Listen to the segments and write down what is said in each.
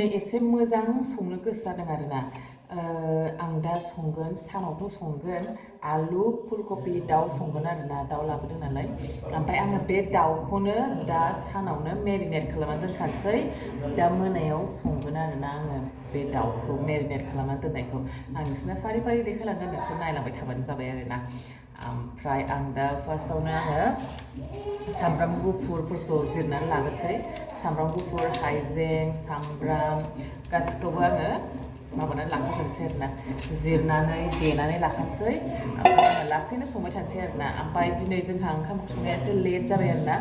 दिनै एसे मोजां संनो गोसो जादों आरोना आं दा संगोन सानावथ' संगोन आलु फुलकबि दाउ संगोन आरोना दाउ लाबोदों नालाय ओमफ्राय आङो बे दाउखौनो दा सानावनो मेरिनेट खालामना दोनखानोसै दा मोनायाव संगोन आरोना आङो बे दाउखौ मेरिनेट खालामना दोननायखौ आं नोंसोरनो फारि फारि देखायलांगोन नोंसोर नायलांबाय थाबानो जाबाय आरोना ओमफ्राय आं दा फार्स्टआवनो आङो सामब्राम गुफुरफोरखौ जिरनानै लाग्रोसै सामब्राम गुफुर हाइजें सामब्राम गासिखौबो आङो माबानानै लाखाजोबसै आरोना जिरनानै देनानै लाखानोसै ओमफ्राय आङो लासैनो संबाय थानोसै आरोना ओमफ्राय दिनै जोंहा ओंखाम संनाया एसे लेट जाबाय आरोना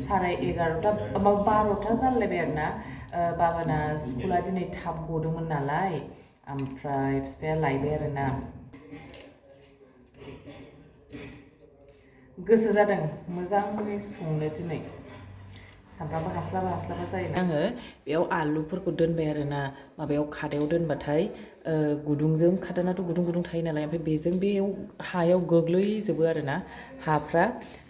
11:30 माबा 12ता जालायबाय आरोना बाबाना स्कुला दिनै थाब गदोंमोन नालाय ओमफ्राय बिफाया लायबाय आरोना गोसो जादों मोजाङै संनो दिनै सामफ्रामबो हास्लाबा जायो आङो बेयाव आलुफोरखौ दोनबाय आरोना माबायाव खादायाव दोनबाथाय गुदुंजों खादानाथ' गुदुं थायो नालाय ओमफ्राय बेजों बेयाव हायाव गोग्लैजोबो आरोना हाफ्रा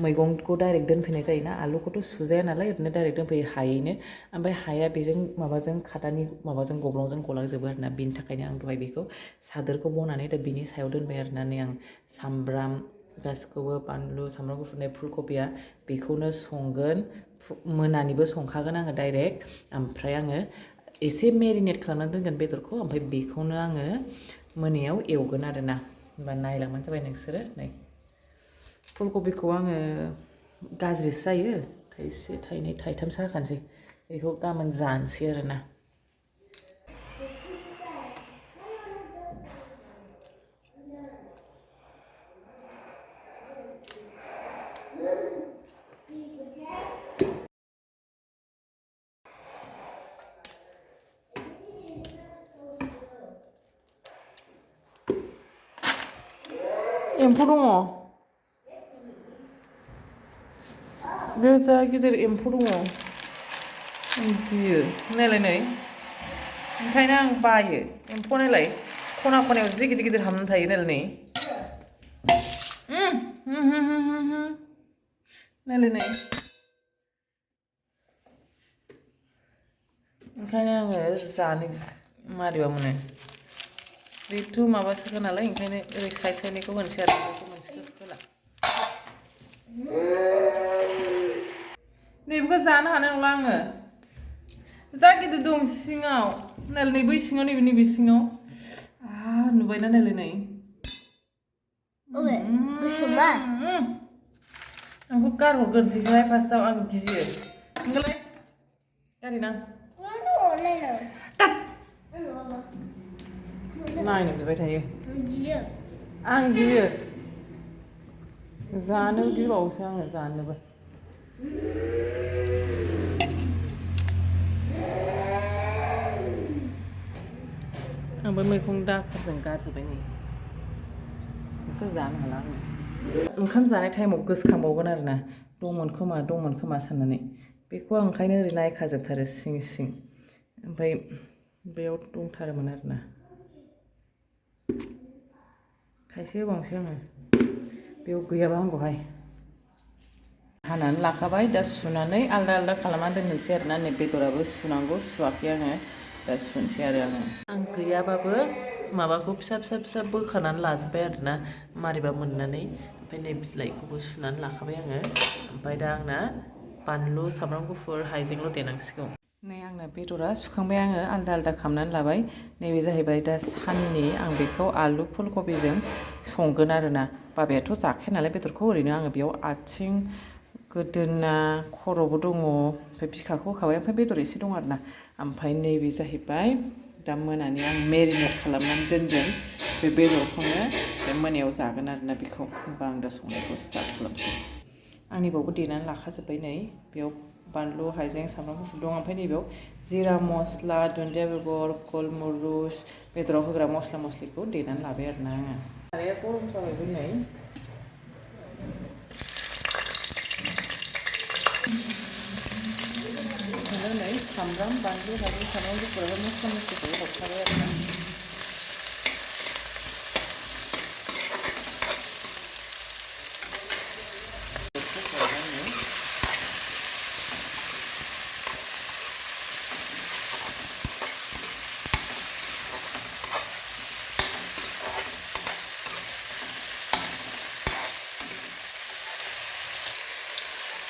मैगंखौ डाइरेक्ट दोनफैनाय जायोना आलुखौथ' सुजाया नालाय ओरैनो डाइरेक्ट दोनफैयो हायैनो ओमफ्राय हाया बेजों माबाजों खादानि माबाजों गब्लंजों गलांजोबो आरोना बेनि थाखायनो आं दहाय बेखौ सादोरखौ बनानै दा बिनि सायाव दोनबाय आरोना नै आं सामब्राम गासिखौबो बानलु सामब्राम गुफुरनाय फुलकबिया बेखौनो संगोन मोनानिबो संखागोन आङो डाइरेक्ट ओमफ्राय आङो एसे मेरिनेट खालामनानै दोनगोन बेदरखौ ओमफ्राय बेखौनो आङो मोनायाव एवगोन आरोना होमबा नायलांबानो जाबाय नोंसोरो नै फुलकबिखौ आङो गाज्रिसो जायो थाइसे थाइनै थाइथामसो होखानोसै बेखौ गाबोन जानोसै आरोना एम्फौ दङ बेयाव जा गिदिर एम्फौ दङ आं गियो नायलाय नै ओंखायनो आं बायो एम्फौ नायलाय खना खनायाव जि गिदिर गिदिर हाबनानै थायो नायलाय नै नायलाय नै ओंखायनो आङो जानो मारैबा मोनो बेथ' माबासोखा नालाय ओंखायनो ओरै साइड साइडनिखौ होनोसै आरो बेखौ मोनसेखौ होला नैबेखौ जानो हानाय नंला आङो जा गिदिर दं सिङाव नायलाय नै बै सिङाव नैबे सिङाव नुबायना नायलाय नै आंखौ गारहरग्रोनोसैहाय फार्स्टआव आं गियो नोंलाय गारहैनां नायनो बिबाय थायो आं गियो जानो गिबावोसो आङो जानोबो आंबो मैगं दाखोरजों गारजोब्बाय नै बेखौ जानो हाला आङो ओंखाम जानाय टाइमाव गोसोखांबावगोन आरोना दंमोन खोमा साननानै बेखौ आं ओंखायनो ओरै नायखाजोबथारो सिं सिं ओमफ्राय बेयाव दंथारोमोन आरोना थाइसे होबावनोसै आङो बेयाव गैयाबा हामगौहाय हानानै लाखाबाय दा सुनानै आलदा आलदा खालामनानै दोननोसै आरोना नै बेदराबो सुनांगौ सुवाखै आङो दा सुनोसै आरो आं गैयाबाबो माबाखौ फिसा बोखानानै लाजोब्बाय आरोना मारैबा मोननानै ओमफ्राय नै बिलाइखौबो सुनानै लाखाबाय आङो ओमफ्राय दा आंना बानलु सामब्राम गुफुर हाइजेंल' देनांसिगौ नै आंना बेदरा सुखांबाय आङो आलदा आलदा खालामनानै लाबाय नैबे जाहैबाय दा साननि आं बेखौ आलु फुलकबिजों संगोन आरोना बाबायाथ' जाखाया नालाय बेदरखौ ओरैनो आङो बेयाव आथिं गोदोना खर'बो दङ ओमफ्राय बिखाखौ होखाबाय ओमफ्राय बेदर एसे दं आरोना ओमफ्राय नैबे जाहैबाय दा मोनानि आं मेरिनेट खालामनानै दोनगोन बे बेदरखौनो बे मोनायाव जागोन आरोना बेखौ होमबा आं दा संनायखौ स्टार्ट खालामसै आंनि बावबो देनानै लाखाजोब्बाय नै बेयाव बानलु हाइजें सामब्राम गुफुर दं ओमफ्राय नैबेयाव जिरा मस्ला दुन्दिया बेगर गलमुरिस बेदराव होग्रा मस्ला मस्लिखौ देनानै लाबाय आरोना आङो साराया गरम जाबायबो नै नै सामब्राम बानलु हाइजें सामब्राम गुफुराबो मस्ला मस्लिखौ हरखाबाय आरोना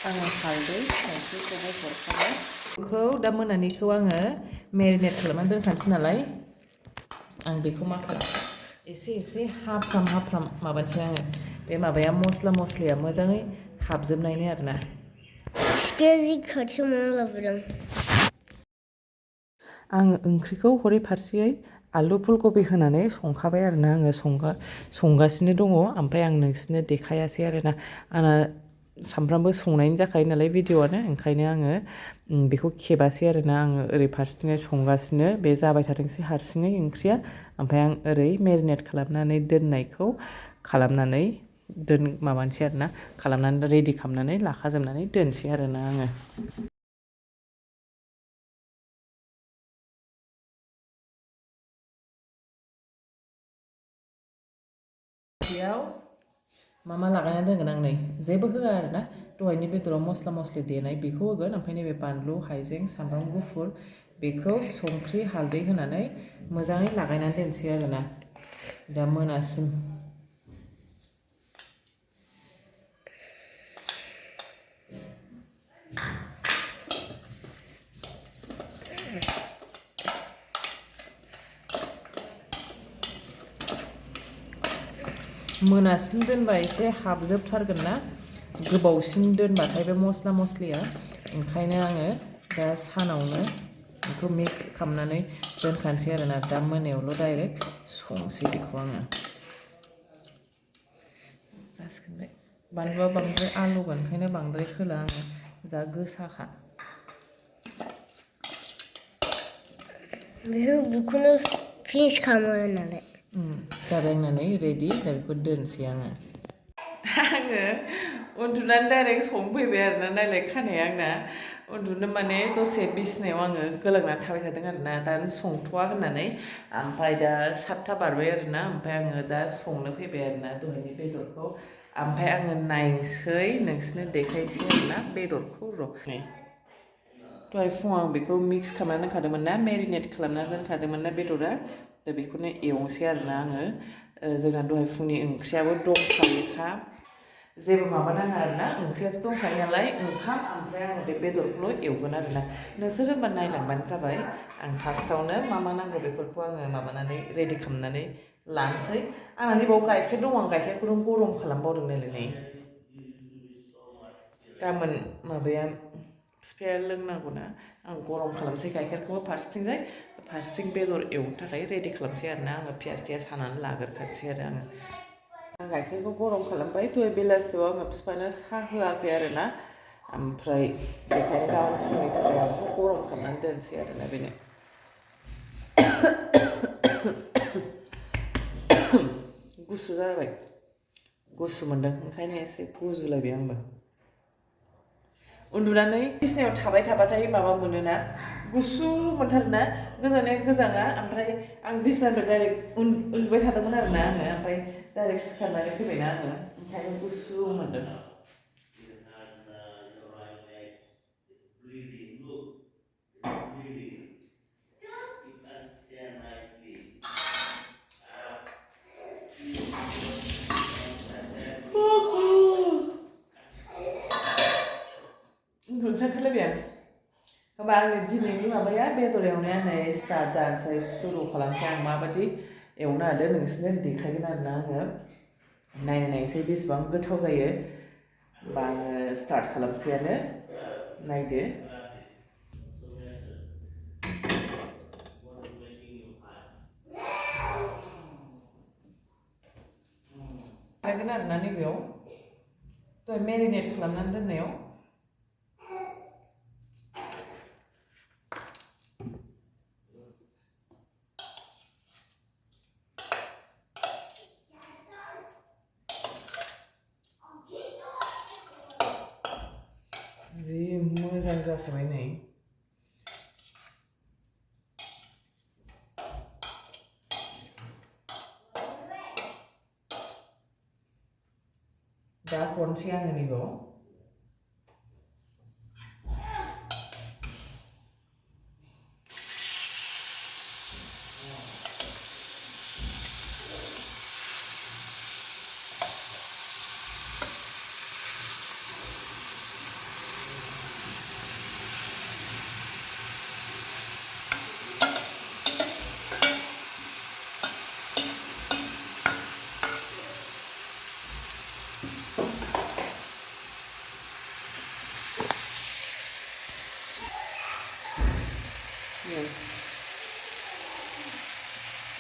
आङो हालदै संख्रिखौबो हरखाबाय बेखौ दा मोनानिखौ आङो मेरिनेट खालामनानै दोनखानोसै नालाय आं बेखौ मा खालामो एसे हाफ्राम माबानोसै आङो बे माबाया मस्ला मस्लिया मोजाङै हाबजोबनायनि आरोना आङो ओंख्रिखौ हरै फारसेयै आलु फुलकबि होनानै संखाबाय आरोना आङो संगासिनो दङ ओमफ्राय आं नोंसोरनो देखायासै आरोना आंना सामफ्रामबो संनायनि जाखायो नालाय भिडिअ'आनो ओंखायनो आङो बेखौ खेबासै आरोना आङो ओरै फारसेथिंजाय संगासिनो बे जाबाय थाथोंसै हारसिङै ओंख्रिया ओमफ्राय आं ओरै मेरिनेट खालामनानै दोननायखौ खालामनानै माबानोसै आरोना खालामनानै रेडि खालामनानै लाखाजोबनानै दोनसै आरोना आङो बेयाव मा लागायना दोनगोन आं नै जेबो होआ आरोना दहायनि बेदराव मस्ला मस्लि देनाय बेखौ होगोन ओमफ्राय नैबे बानलु हाइजें सामब्राम गुफुर बेखौ संख्रि हालदै होनानै मोजाङै लागायनानै दोनसै आरोना दा मोनासिम मोनासिम दोनबा एसे हाबजोबथारगोन ना गोबावसिन दोनबाथाय बे मस्ला मस्लिया ओंखायनो आङो दा सानावनो बेखौ मिक्स खालामनानै दोनखानोसै आरोना दा मोनायावल' डाइरेक्ट संसै बेखौ आङो जासिगोनलाय बानलुआ बांद्राय आलौगोन ओंखायनो बांद्राय होला आङो जा गोसाखा बेखौनो फिनिश खालामो नालाय जाबाय आंनानै रेडि दा बेखौ दोनसै आङो उन्दुनानै डाइरेक्ट संफैबाय आरोना नायलाय खानाया आंना उन्दुनो माने दसे बिसिनायाव आङो गोलांनानै थाबाय थादों आरोना दा संथ'वा होननानै ओमफ्राय दा 7था बारबाय आरोना ओमफ्राय आङो दा संनो फैबाय आरोना दहायनि बेदरखौ ओमफ्राय आङो नायसै नोंसोरनो देखायसै आरोना बेदरखौ र' दहाय फुङाव आं बेखौ मिक्स खालामनानै दोनखादोंमोन ना मेरिनेट खालामनानै दोनखादोंमोन ना बेदरा दा बेखौनो एवनोसै आरोना आङो जोंना दहाय फुंनि ओंख्रियाबो दंखायोखा जेबो माबा नाङा आरोना ओंख्रियाथ' दंखायो नालाय ओंखाम ओमफ्राय आङो बे बेदरखौल' एवगोन आरोना नोंसोर होनबा नायलांबानो जाबाय आं फार्स्टआवनो मा नांगौ बेफोरखौ आङो माबानानै रेडि खालामनानै लानोसै आंना नैबाव गाइखेर दं आं गाइखेरखौनो गरम खालामबावदों नायलाय गाबोन माबाया बिफाया लोंनांगौना आं गरम खालामसै गाइखेरखौबो फारसेथिं बेदर एवनो थाखाय रेडि खालामसै आरोना आङो पियास थियास हानानै लाग्रोखानोसै आरो आं गाइखेरखौ गरम खालामबाय दहाय बेलासियाव आङो बिफानो साहा होआखै आरोना ओमफ्राय बेखायनो गाबोन फुंनि थाखाय आं बेखौ गरम खालामनानै दोनसै आरोना बेनो गुसु जाबाय गुसु मोनदों ओंखायनो एसे गुजुलायबाय आंबो उन्दुनानै बिसिनायाव थाबाय थाबाथाय माबा मोनोना गुसु मोनथारोना गोजांनाया गोजाङा ओमफ्राय आं बिसिनानिफ्राय डाइरेक्ट उन्दुबाय थादोंमोन आरोना आङो ओमफ्राय डाइरेक्ट सिखारनानै फैबायना आङो ओंखायनो गुसु मोनदों उन्दुनोसो ओंखारलायबाय आं होमबा आंनि दिनैनि माबाया बेदर एवनाया नै स्टार्ट जानोसै सुरु खालामसै आं माबायदि एवनो हादों नोंसोरनो देखायगोन आरोना आङो नायनोसै बेसेबां गोथाव जायो होमबा आङो स्टार्ट खालामसैयानो नायदो लागायगोन आरोना नैबेयाव दहाय मेरिनेट खालामनानै दोननायाव जि मोजां जाखाबाय नै दा हरनोसै आङो नैबाव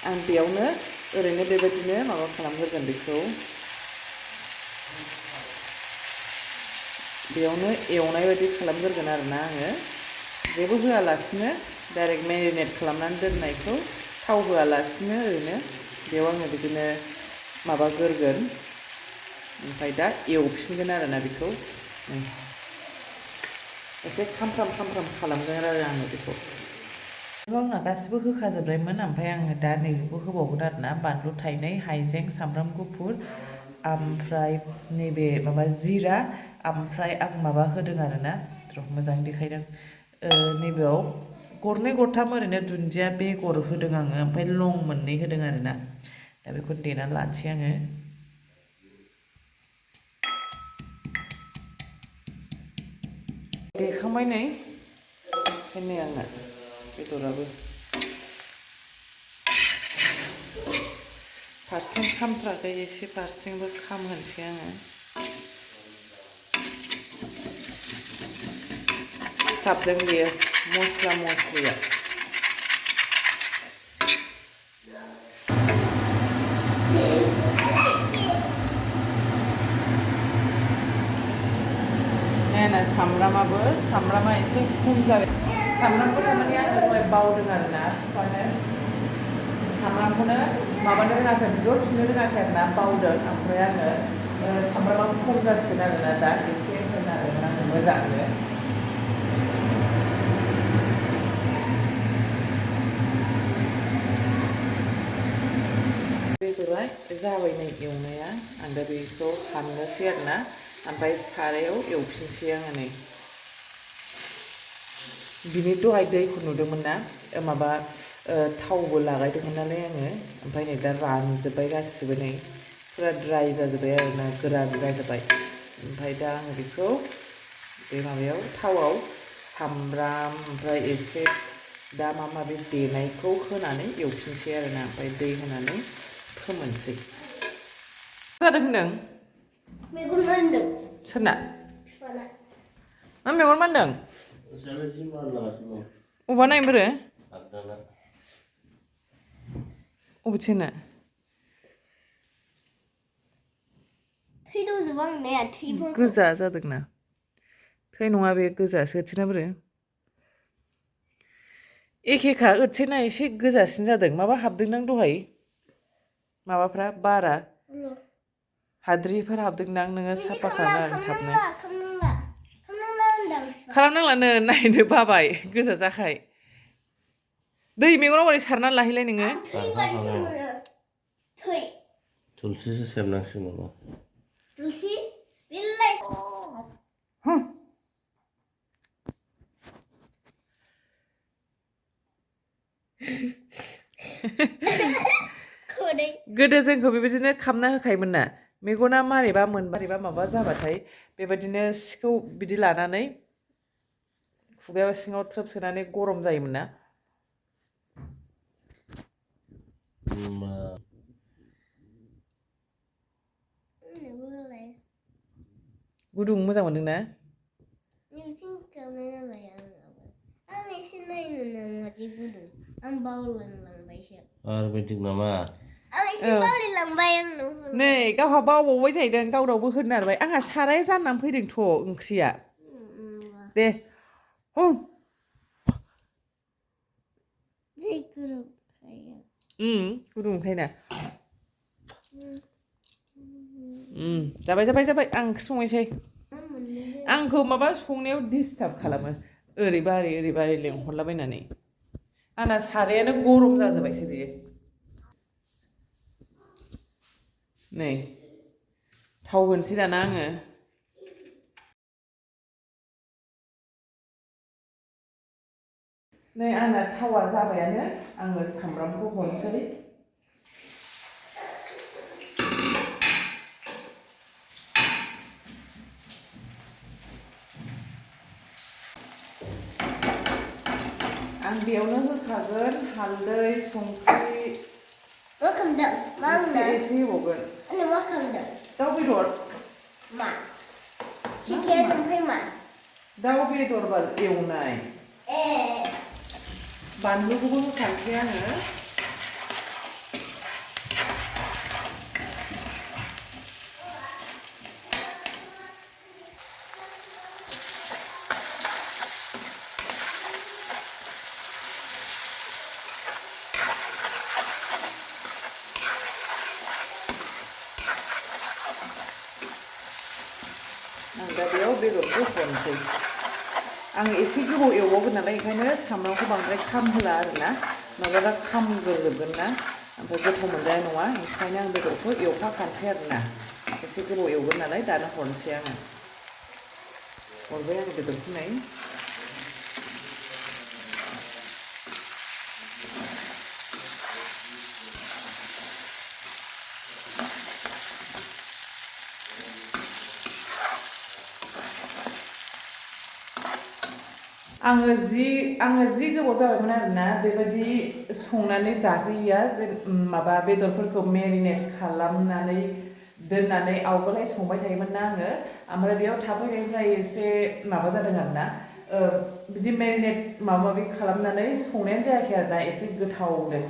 आं बेयावनो ओरैनो बेबायदिनो माबा खालामग्रोगोन बेखौ बेयावनो एवनाय बायदि खालामग्रोगोन आरोना आङो जेबो होआलासिनो डाइरेक्ट मेरिनेट खालामनानै दोननायखौ थाव होआलासिनो ओरैनो बेयाव आङो बिदिनो माबाग्रोगोन ओमफ्राय दा एवफिनगोन आरोना बेखौ एसे खामफ्राम खालामगोन आरो आङो बेखौ आंना गासिबो होखाजोबबायमोन ओमफ्राय आङो दा नैबेखौ होबावगोन आरोना बानलु थाइनै हाइजें सामब्राम गुफुर ओमफ्राय नैबे माबा जिरा ओमफ्राय आं माबा होदों आरोना र' मोजां देखायदों नैबेयाव गरनै गरथाम ओरैनो दुन्दिया बेगर होदों आङो ओमफ्राय लं मोननै होदों आरोना दा बेखौ देनानै लानोसै आङो देखांबाय नै ओंखायनो आंना बेदराबो फारसेथिं खामथ्राखै एसे फारसेथिंबो खामहोनोसै आङो सिथाबदों बेयो मस्ला मस्लिया सामब्रामा एसे खम जाबाय सामब्रामखौ थारमाने आङो दहाय बावदों आरोना बिफानो सामब्रामखौनो माबानो रोङाखै बिहरफिननो रोङाखै आरोना बावदों ओमफ्राय आङो सामब्रामा खम जासिगोन आरोना दा एसे होनो आरोना आङो मोजांनो बेदरा जाबाय नै एवनाया आं दा बेखौ हाननोसै आरोना ओमफ्राय सारायाव एवफिनसै आङो नै बिनि दहाय दैखौ नुदोंमोन ना माबा थावबो लागायदोंमोन नालाय आङो ओमफ्राय नै दा रानजोब्बाय गासिबो नै फुरा ड्राइ जाजोब्बाय आरोना गोरान जाजोब्बाय ओमफ्राय दा आङो बेखौ बे माबायाव थावआव सामब्राम ओमफ्राय एसे दा माबि देनायखौ होनानै एवफिनसै आरोना ओमफ्राय दै होनानै फोमोनसै जादों होनदों मेगन मानदों सोरना मा मेगन मानदों अबा नायब्रो अबेथिंना थै दंजोबो आंना थैफोरखौ गोजा जादोंना थै नङा बे गोजासो ओथिना बोरो एखेखा ओथिना एसे गोजासिन जादों माबा हाबदोंदां दहाय माबाफ्रा बारा हाद्रिफोर हाबदोंदां नोङो साफा खालामना थाबनो खालामनांलानो नायनो बाबाय गोजा जाखाय दै मेगनाव ओरै सारनानै लाहैलाय नोङो थुलसिसो सेबनांसिगोन नामा थुलसि बिलाइ गोदो जोंखौ बेबायदिनो खामना होखायोमोन ना मेगना मारैबा माबा जाबाथाय बेबायदिनो सिखौ बिदि लानानै खुगायाव सिङाव थ्रोब सोनानै गरम जायोमोन ना गुदुं मोजां मोनदों ना आं एसे नायनो नामादि गुदुं आं बावलांलांबायसो आयुर्वेदिक नामा आं एसे बावलांबाय आंनाव नै गावहा बावबावबाय जाहैदों गावनावबो होनो नारबाय आंहा साराया जाननानै फैदोंथ' ओंख्रिया दे गुदुं ओंखायनो जाबाय आं ओंख्रि संनोसै आंखौ माबा संनायाव डिस्टार्ब खालामो ओरैबा ओरै लेंहरलाबायनानै आंना सारायानो गरम जाजोब्बायसो बेयो नै थाव होनोसै दाना आङो नै आंना थावा जाबायानो आङो सामब्रामखौ हरनोसै आं बेयावनो होखागोन हालदै संख्रि मा खालामदों एसे होबावगोन मा खालामदों दाउ बेदर दाउ बेदर एवनाय बानलुखौबो होखानोसै आङो आं दा बेयाव बेदरखौ होनोसै आं एसे गोबाव एवबावगोन नालाय ओंखायनो सामब्रामखौ बांद्राय खामहोला आरोना माब्लाबा खामग्रोजोबगोन ना ओमफ्राय गोथाव मोनजानाय नङा ओंखायनो आं बेदरखौ एवफाखानोसै आरोना एसे गोबाव एवगोन नालाय दानो हरनोसै आङो हरबाय आं बेदरखौ नै आङो जि गोबाव जाबायमोन आरोना बेबायदि संनानै जाहैया जे माबा बेदरफोरखौ मेरिनेट खालामनानै दोननानै आवगोलहाय संबाय थायोमोन ना आङो ओमफ्राय बेयाव थाफैनायनिफ्राय एसे माबा जादों आरोना बिदि मेरिनेट माबा माबि खालामनानै संनायानो जायाखै आरोना एसे गोथावनो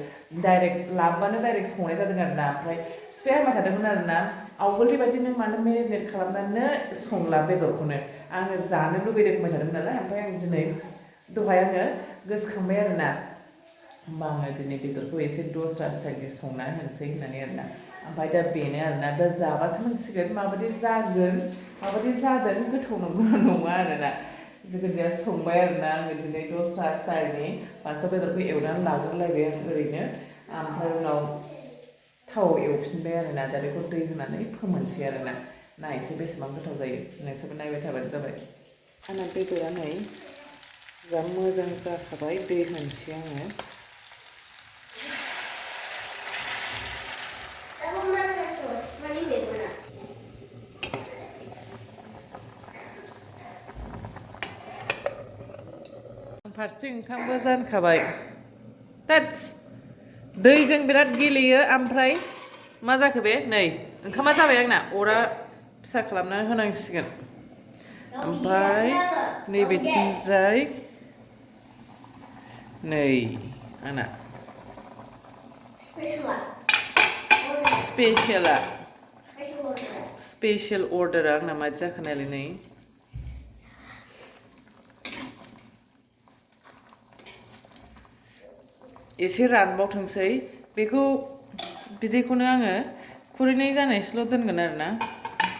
डाइरेक्ट लाबोबानो डाइरेक्ट संनाय जादों आरोना ओमफ्राय बिफाया होनबाय थादोंमोन आरोना आवगोलनि बायदि नों मानो मेरिनेट खालामनानै संला बेदरखौनो आङो जानो लुगैदों होनबाय थादोंमोन नालाय ओमफ्राय आं दिनै दहाय आङो गोसोखांबाय आरोना होमबा आङो दिनै बेदरखौ एसे दस्रा स्टाइलनि संना होनोसै होननानै आरोना ओमफ्राय दा बेनो आरोना दा जाबासो मोनसिगोन माबायदि जागोन माबायदि जादों गोथाव नंगौना नङा आरोना जिखुनुजाया संबाय आरोना आङो दिनै दस्रा स्टाइलनि फार्स्टआव बेदरखौ एवनानै लाग्रोलायबाय आं ओरैनो ओमफ्राय उनाव थाव एवफिनबाय आरोना दा बेखौ दै होनानै फोमोनसै आरोना नायसै बेसेबां गोथाव जायो नोंसोरबो नायबाय थाबानो जाबाय आंना बेदरा नै जा मोजां जाखाबाय दै होनोसै आङो फारसेथिं ओंखामबो जानखाबाय दाट्स दैजों बिराद गेलेयो ओमफ्राय मा जाखो बे नै ओंखामा जाबाय आंना अरा फिसा खालामनानै होनांसिगोन ओमफ्राय नैबेथिंजाय नै आंना स्पेशल अर्डार आंना मादि जाखो नायलाय नै एसे रानबावथोंसै बेखौ बिदैखौनो आङो खुरैनै जानायसेल' दोनगोन आरोना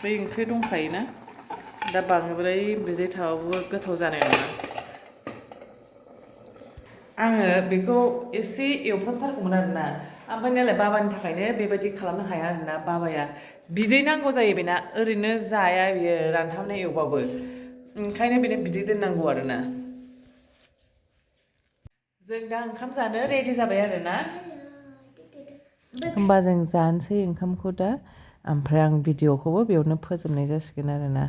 बै ओंख्रि दंखायोना दा बांद्राय बिदै थाबाबो गोथाव जानाय नङा आङो बेखौ एसे एवफ्रामथारगौमोन आरोना ओमफ्राय नालाय बाबानि थाखायनो बेबायदि खालामनो हाया आरोना बाबाया बिदै नांगौ जायो बेना ओरैनो जाया बियो रानथाबनाय एवबाबो ओंखायनो बेनो बिदै दोननांगौ आरोना जों दा ओंखाम जानो रेडि जाबाय आरोना होमबा जों जानोसै ओंखामखौ दा ओमफ्राय आं भिडिअखौबो बेयावनो फोजोबनाय जासिगोन आरोना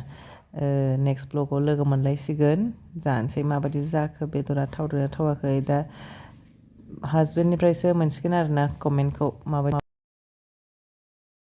नेक्स्ट ब्लगाव लोगो मोनलायसिगोन जानोसै माबायदि जाखो बेदरा थावदोंना थावाखै दा हासबेन्डनिफ्रायसो मोनसिगोन आरोना कमेन्टखौ माबायदि